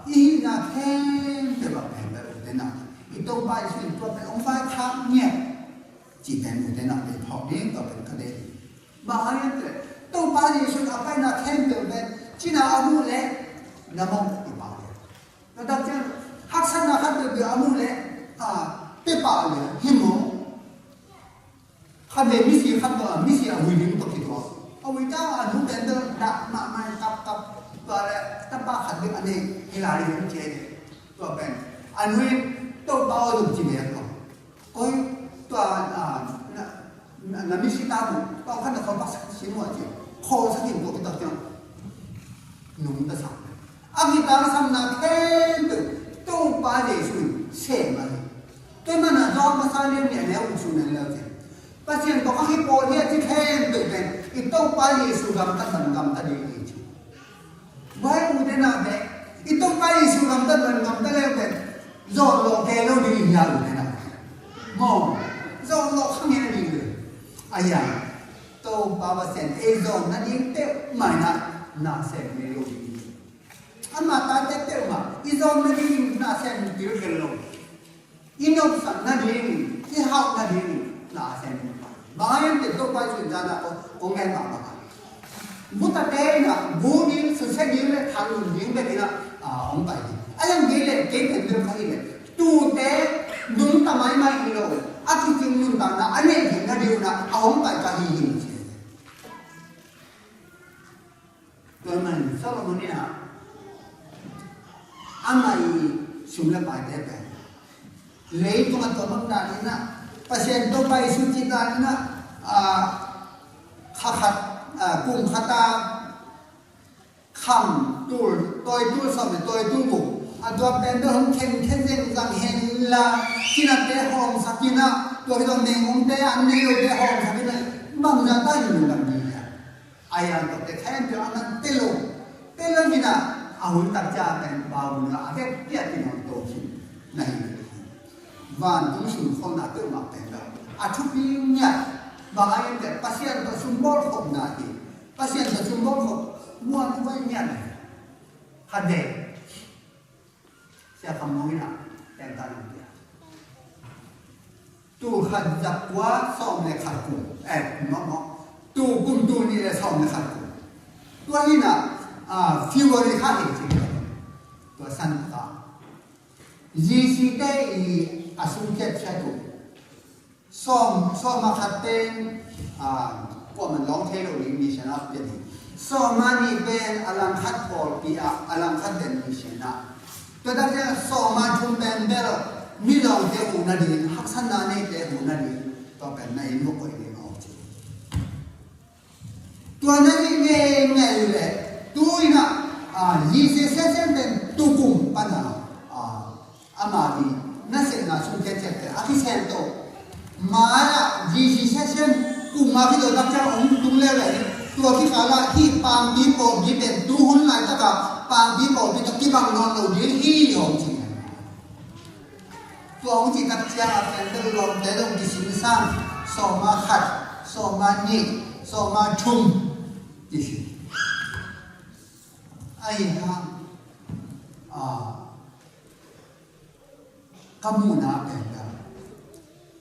i hihna khempeuh ah pen bel u te nau, i Topa Jesuh in tua pen hong vaikhak ngiat. Cih pen u te nau te phawk ding tua pen ka deih. Bang hang hiam cih leh, Topa Jesuh in a paina khempeuh pen cina a muh leh na mawh i pau leh. Tua tak ciang haksatna khat peuhpeuh a muh leh, a, pia pau leh hi maw? Khat vei misi khat tawh, misi a hui ding tawh kituak. A hui ta a nu pen tawh dah mahmah in kapkap. Tua leh tapa khat ding a nei hi lai ding ci hi. Tua pen a nu in Topa aw zong ci ve a tawh. Koi tua, a, na, na, na misi ta mu, tua khat na khawl paksak sin uh a ci. Khawlsak in tua kitak ciang nungta sak. A kitangsamna khempeuh Topa Jesuh in sem a hi. Tua mana John masa lian nih a neu guk sung nih leh ci, Pasian tawh ka kipawl hi a ci khempeuh pen i Topa Jesuh gamtat bang gamta ding hi ci. Bai u te nau te, i Topa Jesuh gamtat bang gamta leu pen, zawh lawh kei lo ding hi a u te nau te. Maw, zawh lawh kha ngei ding hi. A ya, Topa Pasian ei zawh nading peuhmah in ah na sem ngei lo ding hi. Ama tate peuhmah i zawh nading na sem tel kel lo. I nopsak nading, i hauh nading na sem. Bang hiam cih leh Topa Jesuh in zan ah kong, kong gen mahmah a, bu tate in ah bu ding, susia ding leh thang lum ding bek in ah, a, hong pai ding. A hiang ding leh kei pen bel ka hi leh Tute nungta maimai hi lo, a kicing nuntakna a neih theihna ding un a hong pai ka hi hi, ci. Tua man Solomon in ah, amah i sum le paite pen leitung a tua bang danin ah, Pasian Topa i sut cih danin ah, ah, kha khat, ah, kum khat a kham tul, tawi tul sawm le tawi tul guk, a tua pen bel hong khen khen zengzang hen la, kinate hawmsak in ah, tua hi zong nengongte an nei lote hawmsak in ah, bangzah ta hi lungdam ding hiam? A hiang tawh te khempeuh a man te lo, te lo in ah, a hun tak ciang pen Babylon a vekpi a kinawh to khin na hi. Vantung sung kholhna peuhmah pen lo, a thupi ngiat, bang a in te Pasian tawh sum bawl khopna hi. Pasian tawh sum bawl khop muan huai ngiat hi. Khat vei. Sia Kham Muang in ah teng ta nang pia. Tul khat za kua sawm le khat kum, eh, mawh mawh. Tul kum tul nih le sawm le khat kum. Tua in ah, ah, February kha hi ci. Tua san ka. G C te i a sung khiat khiat uh. Sawm, sawm a khat pen, ah, kuamah lawng thei lo ding mission ah pian hi. Sawm a nih pen a langkhat pawlpi ah, a langkhat den mission ah. Tua tak ciang sawm a thum pen bel mi lawngte huh nading, haksatna neite huh nading, tua pen na inn uh koih ding a om ci. Tua na hi ngeingei uh leh, tu in ah, ah, G C session pen tukum pan a, ah, amau i nasepna sung khiat khiat pen a kisem to. Mai ah G C session kum a kizo tak ciang hong tung lel leh, tua kikal ah hih Pangpi pawlpi pen tu hun laitak a Pangpi pawlpi tawh kibang nawn lo ding hi hong ci. Tua hong cih tak ciang a pen bel lawmte dong kisin sang, sawm a khat, sawm a nih, sawm a thum kisin. Ahi hang, ah, ka muhna pen bel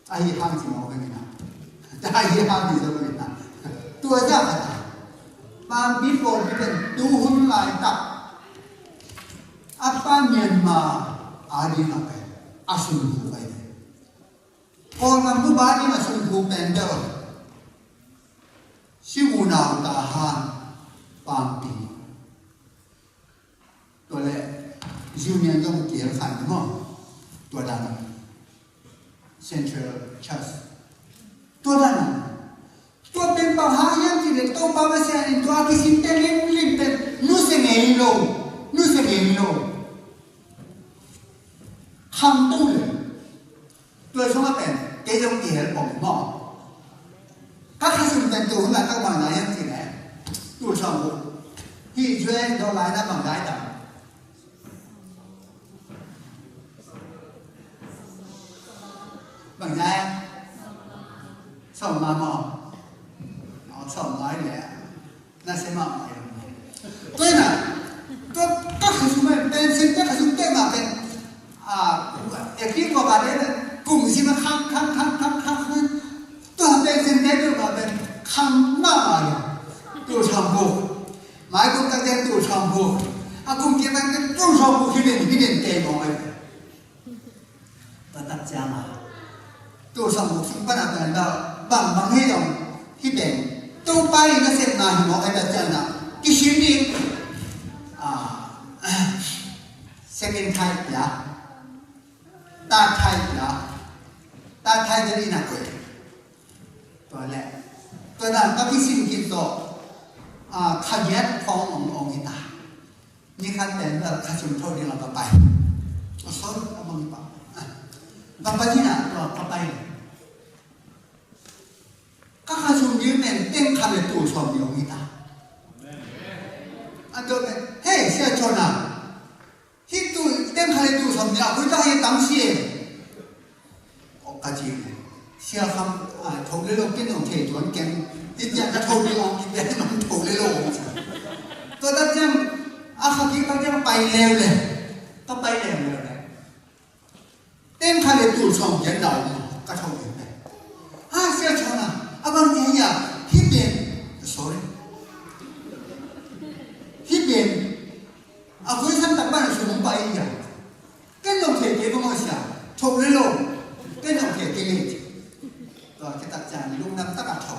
ahi hang ci mawk ing a, ahi hang ci zo ing a. Tua zah khat a, Pangpi pawlpi pen tu hun laitak a pa Myanmar a ding a pen a sungkhuh pen, Kawlgam bup a ding a sungkhuh pen bel si unau ta han Pangpi. Tua leh Union zong kiel khan maw. Tua dan Central Church. Tua dan a, tua pen bang hang hiam cih leh Topa Pasian in tua a kisinte limlim pen nusia ngei lo, nusia ngei lo. Khangto le. Tua sungah pen kei zong kihel pong maw. Ka khasum pen tu hun laitak bang za hiam cih leh, tul sawm guk. Hih U S dollar in ah bang za hiam? Bang za hiam? Sawm nga maw? Aw, sawm nga hi leh. Na se mahmah hi. Tua in ah, tua ka khasum pen, pen sing te khasum te mah pen, ah, e ki ko ba de, kum sim a khang, khang, khang. Tua pen sing te tua mah pen khang mahmah hi. Tul sawm guk. Mai kum tak ciang tul sawm guk. A kum kiang tak ciang tul sawm guk hi den, hi den te mawk hi. Tua tak ciang a, tul sawm guk sung pan a pen bel bang bang hi dong, hih pen Topa i nasepna hi mawk a, tak ciang a kisin ding, ah, second type pia, third type pia, third type ding in a koih. Tua leh, tua dan ka kisin khit tawh, ah, kha giat khawng ong ong hi ta. Ni khat pen bel khasum tho ding a ka pai. A sawt a bang pa. A, ka pai ding a tua ka pai. Ka khasum ding pen teng khat le tul sawm ding hi ta. A tua pen, "Hey, Sia Chon a. Hih tul, teng khat le tul sawm ding a, koi ta hi tam si e." Ka ci, "Sia Kham, ah, tho le lo, ken ong thei tuan ken. Hih ciang ka tho ding ong, hih ciang man tho le lo ong." Tua tak ciang, a kha kik tak ciang pai leuleu. Ka pai leuleu leh. Teng khat le tul sawm kian dau, ka tho ding leh. "Ah, Sia Chon a, a bang ci hiam? Hih pen, sorry. Hih pen, a koi san tak ban a sum pai hiam? Ken ong thei kei bang ong Sia." taka tho.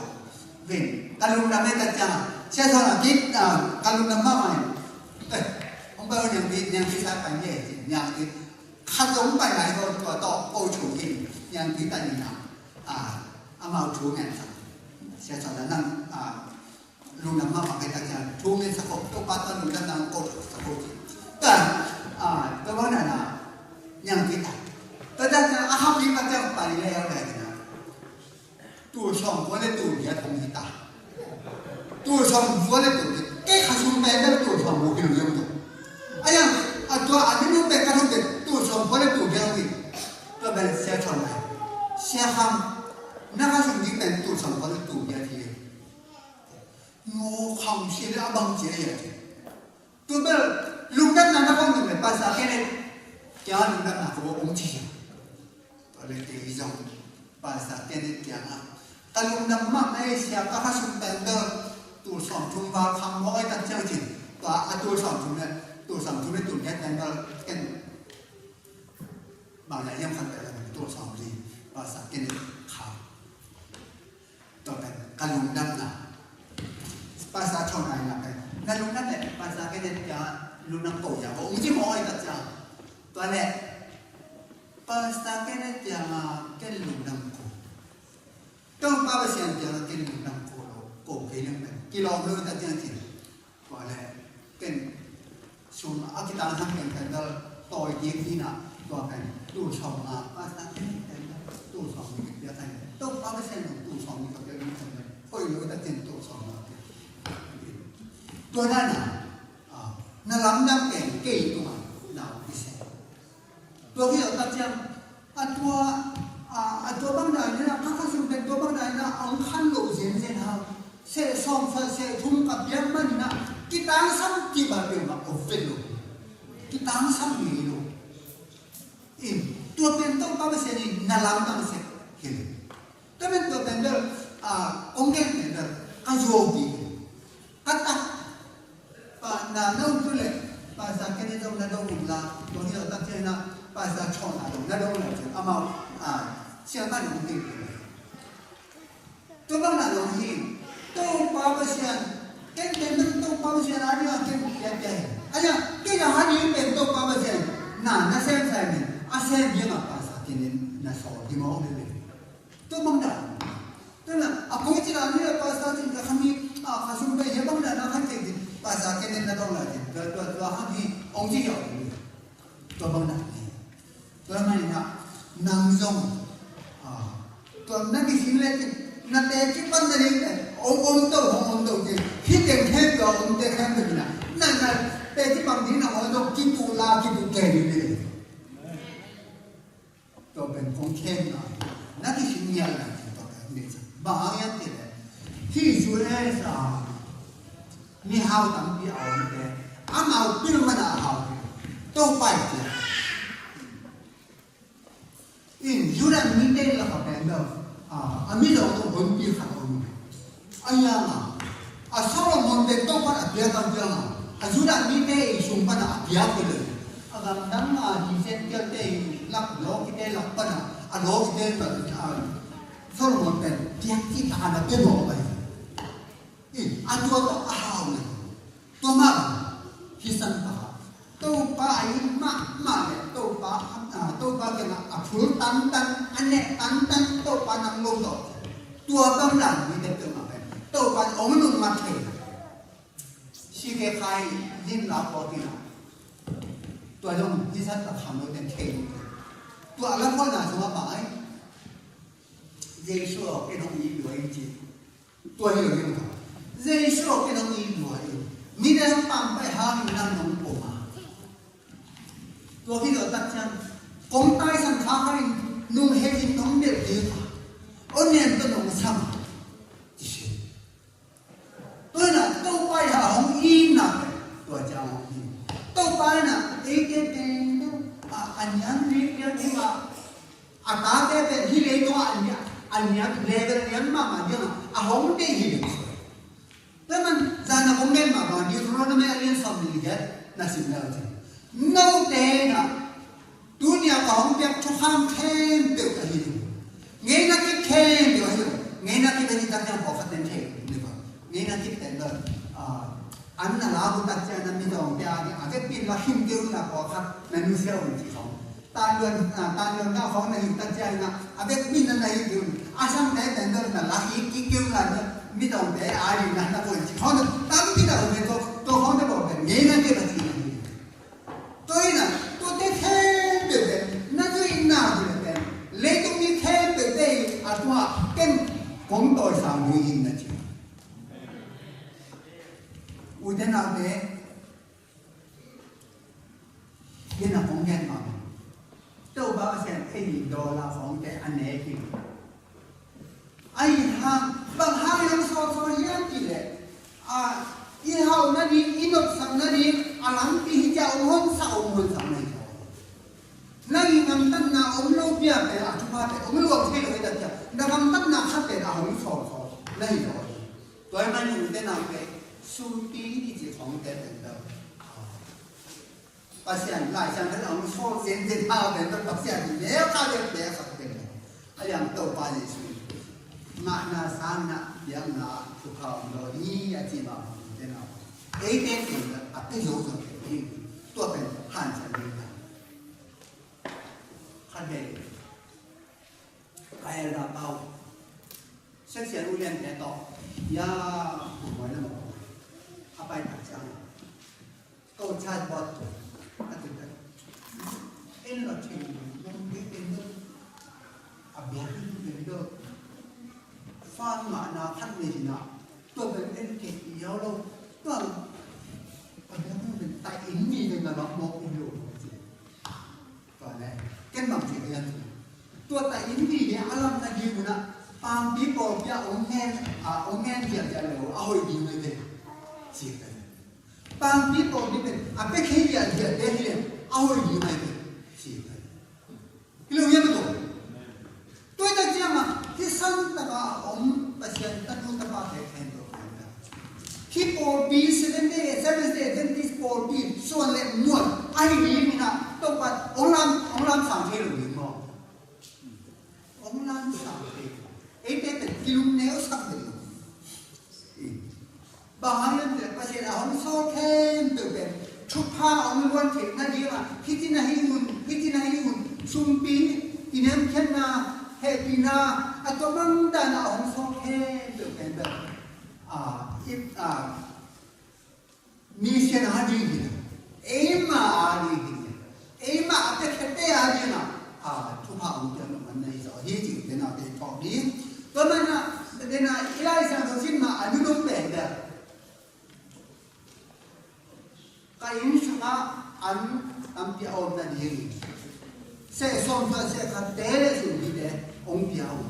Vin ka lungdam e, ka ciang sia tho na kit, ah, ka lungdam mahmah e. Eh, hong pai niang pi, niang pi sa pai ni e, niang pi khat zong pai lai ko, tua tawh ko thu in niang pi ta ni na. Ah, amau thu ngen sa. Sia tho na nang, ah, lungdam mahmah ka, ka ciang thu ngen sa ko, Topa tawh lungdam nang ko sa ko. Ka, ah, ka bang na na niang pi ta. Ka ta na a hap ni ka ciang pai lai a lai na. Tul sawmkua le tul giat hong hi ta. Tul sawmkua le tul giat. Kei kha sum pen bel tul sawmkua kilo yam tu. Ayang, a tua a nunung pen ka thong pen tul sawmkua le tul giat hong hi. Tua pen sia chon lai. Sia kham. Na kha sum ding pen tul sawmkua le tul giat hi. Ngo kham sia le a bang cia hi a ci. Tua bel lungdamna na kong nung le Pastor Kenneth kiang lungdamna ko ong ci hi. Tua le kei zong Pastor Kenneth kiangah ka lungdam mahmah e sia, ka kha sum pen bel tul sawmthum val kham maw ai tak ciang cin. Tua a tul sawmthum le tul sawmthum le tul giat pen bel ken bang lai hiam khat pen tul sawmli Pastor Kenneth kha. Tua pen ka lungdamna. Pastor Chon Ai na pen na lungdam le Pastor Kenneth kiang lungdam ko ya ko ung ci maw ai tak ciang. Tua le Pastor Kenneth kiang a ken lungdam ko. Topa Pasian kiang a ken lungdam ko lo ko kei leng pen kilawm lo tak ciang cin. Tua le ken sum a kitangsam pen pen dal tawi kik hi na, tua pen tul sawm nga, Pastor ken pen dal tul sawm ni kipia kan. Topa Pasian tul sawm ni kipia kan. Hoih lo tak ciang tul sawm nga. Tua na na, ah, na lamdang pen kei tua na kisen. Tua hi lo tak ciang a tua, a, a tua bang dai na, ka kha sum pen tua bang dai na, a ong khan lo zenzen hang. Seh sawm sa seh thum ka piak man na, kitangsam ki ba piak ma o vet lo. Kitangsam ngei lo. In, tua pen Topa Pasian in na lamdang sek hi lo. Tua pen tua pen bel, a, ong gen pen bel ka zuau pi. Ka tak Pa, na dong tu le, Pastor Kenneth zong na dong ung la, tua hi lo tak ciang na, Pastor Chon a dong na dong le, amau, a, siapa dong ti. Tua bang na dong hi, Topa Pasian, ken pen dong Topa Pasian a ding a ken pia pia hi. A ya, ken a ha ding pen Topa Pasian, na, na sem sai men, a sem ding a Pastor Kenneth na sawl ding a om le. Tua bang dan. Tua na, a kong ci dan ni a Pastor Cin ka khami, a, ka sum pai hi bang dan a khan cek di. Pastor Kenneth na dong lai cin. Tua, tua, tua khami ong ci hiau ni. Tua bang dan ni. Tua mai na, nang zong. A, tua na ki sin le cin. Na te ci pan na ni. Ong, ong to, ong, ong to cin. Hi teng khen tua, ong te khen tua na. Na, na, te ci pan ni na ong to, ki tu la, ki tu ke ni ni. Tua pen kong khen na, na kisin ngial na tua pen ni sa. Bang hang hiam cih leh, hih U S A mihau tampi a omte, amau pil man a hau te, Topa i cia. In Judah mite lakah pen bel, a, a mi zong zong honpi khat om. A hiang a, a Solomon pen Topa a piak a hiang a, a Judah mite i sung pan a piak hi lo. A gamdang a Gentile te i lak lawkite lak pan a, a lawkite pan a, Solomon pen piak cih tak a na pia mawk a hi. I, a tua tawh a hau na. Tua mah bang, hi san pah. Topa a it mahmah le, Topa, a, Topa kiangah a phul tangtang, a neh tangtang, Topa nang lo tawh. Tua bang dan mite peuhmah pen Topa in ong nung mat thei. C K Khai lim la pua kina. Tua zong hi san pah kham lo ten thei. Tua la pua na sung a bang ai. Jesu aw, ken hong it lua in ci. Tua hi lo ding a. Jesu aw, ken hong it lua in. Midang pampai hangin nang nong pom a. Tua hi lo tak ciang. Kong taisan kha kha in nong het in nong belh ding a. Aw nian tawh nong sam a. Ci sin. Tua na, Topa i ha hong it na. Tua ciang hong it. Topa i na, eite pen, a, a niam ri, ri, ri, a. A tate pen hih leitungah a nia, a nia, level niam mahmah ding a, a hong deih hi ding. Tua man, zan a kong gen mahmah, Deuteronomy a lian sawm nih le giat na sim le uh cin. Note in a, tuni a ka hong piak thukham khempeuh ahi ding. Ngeina kip khempeuh ahi ding. Ngeina kip ahi ding. a bu tak ciang na mi tawngte a ding a vekpi in la khim kei un la pawlkhat na nusia un ci khawng. Tan luan, ah, tan luan ka khawng na hi tak ciang na a vekpi in na hi kei un. A sangte pen dong na la hi kik kei un la na mi tawngte a ding na na buai ci khawng na tampi tak uh pen tua, tua khawng na bawl pen ngei na kei na ci na hi. Tua hi na, tuate khempeuh pen na zuih na hi na pen leitung mi khempeuhte hi a tua ken kong tawisang ding hi na ci. Ute naute, hi na kong gen mah. Topa Pasian ei dollar khawngte a nek hi. Ahi hang, bang hang in hong sawlsawl hiam cih leh, a, i hauh nading, i nopsak nading a lampi hi ciah hong honsak, hong honsak na hi zaw. Na i gamtatna om lo pi a pen a thupha pen om luang thei lo hi tak ciang na gamtatna khat pen a hong sawlsawl na hi zaw hi. Tua ahih manin ute naute, sumpi i cih khawngte pen lo. Pasian Lai Siangtho in a hong sawl zenzen a pen Pasian in neu kha pen bek a khat pen lo. A lian Topa Jesuh in ngahna sangin biakna thupha om lo hi a ci mah bangin eite pen a pia zo zo pen hi. Tua pen hanciam ding hi. Khat ve. Ka elder pa uh, section u liante tawh, ya, kum huai na mawk a pai tak ciang, ko chatbot tu a tu tak, en lo thei, lo ding en lo, a biak ding en lo, fan ngahna khat nei hi na, tua pen en kei hi lo, tua a biak ding pen tai in mi pen na mawk in lo. Tua leh ken bang ci hiam? Tua ta in mi nih a lam na ding un ah pangpi pawlpi ah ong ngen, a, ong ngen ziahziah le uh a hoih ding mai ve. Ci ka hi. Pangpi pawlpi pen a pia khei ziahziah te hi le a hoih ding mai ve. Ci ka hi. Hi lo hiam a tua? Tua tak ciang a hih santaka a om Pasian tanu tapa te khempeuh khempeuh, hih pawlpi Seventh Day, Seventh Day Adventist pawlpi suan le muan ahi ding in ah Topa ong lam, ong lamsang thei lo ding maw? Ong lamsang thei lo. Eite pen kilungneu sak thei lo. Bang hang hiam cih leh Pasian a hong sawl khempeuh pen thupha a hong luan theih nading a, hih ci na hi un, hih ci na hi un, sumpi, kinemkhiatna, hehpihna, a tua bang dan a hong sawl khempeuh pen pen, a, i, a, mission a ding hi lo. Eima a ding hi lo. Eima a piakkhiatte a ding a, a, thupha hong piak nop man na hi zaw hi cih ute naute i phawk ding. Tua man a, ute na, i Lai Siangtho sim ma a nunung pen bel ka inn sungah an tampi a om nading, seh sawm suah seh khatte le sumpi te hong pia uh.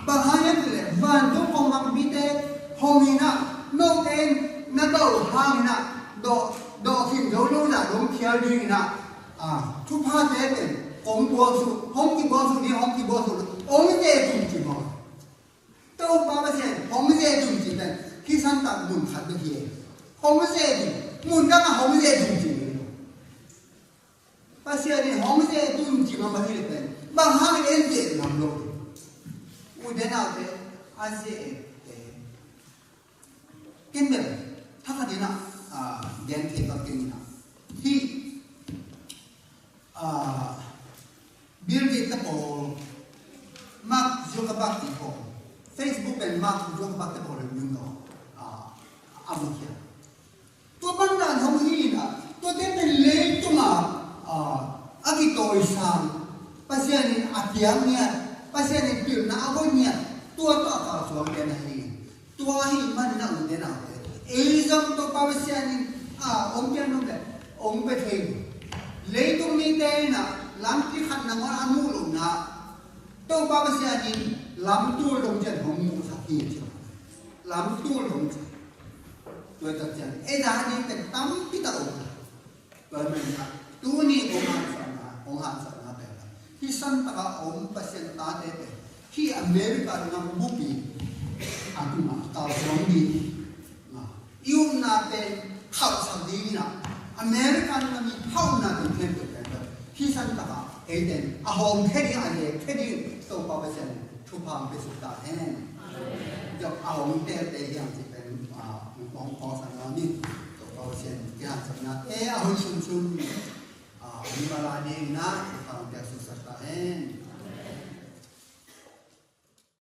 Bang hang hiam cih leh vantung kong bangpite hong in ah, note in na dawh hangin ah, dawh, dawh khin zo lo zah dong phial dingin ah, a, thuphate pen kong buang suk, hong kibuang suk ding, hong kibuang suk, hong ze tung ci maw? Topa Pasian hong ze tung ci pen hih santa mun khat bek hi. Hong ze tung, mun dang a hong ze tung ci maw? Pasian in hong ze tung ci ngam ahi le pen bang hangin en ze ngam lo? Ute naute, a ze te. Ken bel thakhat in ah, ah, gen thei pak keng in ah, hih, ah, Bill Gates te pawl, Mark Zuckerberg te pawl, Facebook pen Mark Zuckerberg te pawl in yun lo, ah, a mu khia. Tua bang dan hong hi in ah, tuate pen leitung ah, ah, a kitawisang, Pasian in a piak ngiat, Pasian in pilna a koih ngiat, tua tawh a kalsuan pen ahi. Tua ahih manin ah ute naute, ei zong Topa Pasian in, ah, hong piak nop leh hong pia thei. Leitung mite in ah lampi khat nangawn a muh loh na, Topa Pasian in lamtul dong ciang hong muhsak hi ci. Lamtul dong ciang. Tua tak ciang ei zah ding pen tampi tak om. Tua ahih manin ah tuni kong haksatna, kong haksatna pen hih santaka om Pasian tate pen hih America ding a bupi a tungah kalsuan ding, i upna pen khauhsak ding in ah, America ding a mi khauhna ding khempeuh pen hih santaka eite a hawm khe ding, a lek khe ding Topa Pasian thupha hong pia suk ta hen. Jok a hong telte hiam cih pen, ah, hong, hong, hong sang na ni. Topa Pasian kihaksatna te a hun sunsun, a, mimal a dingin a, a, piak suksak ta hen.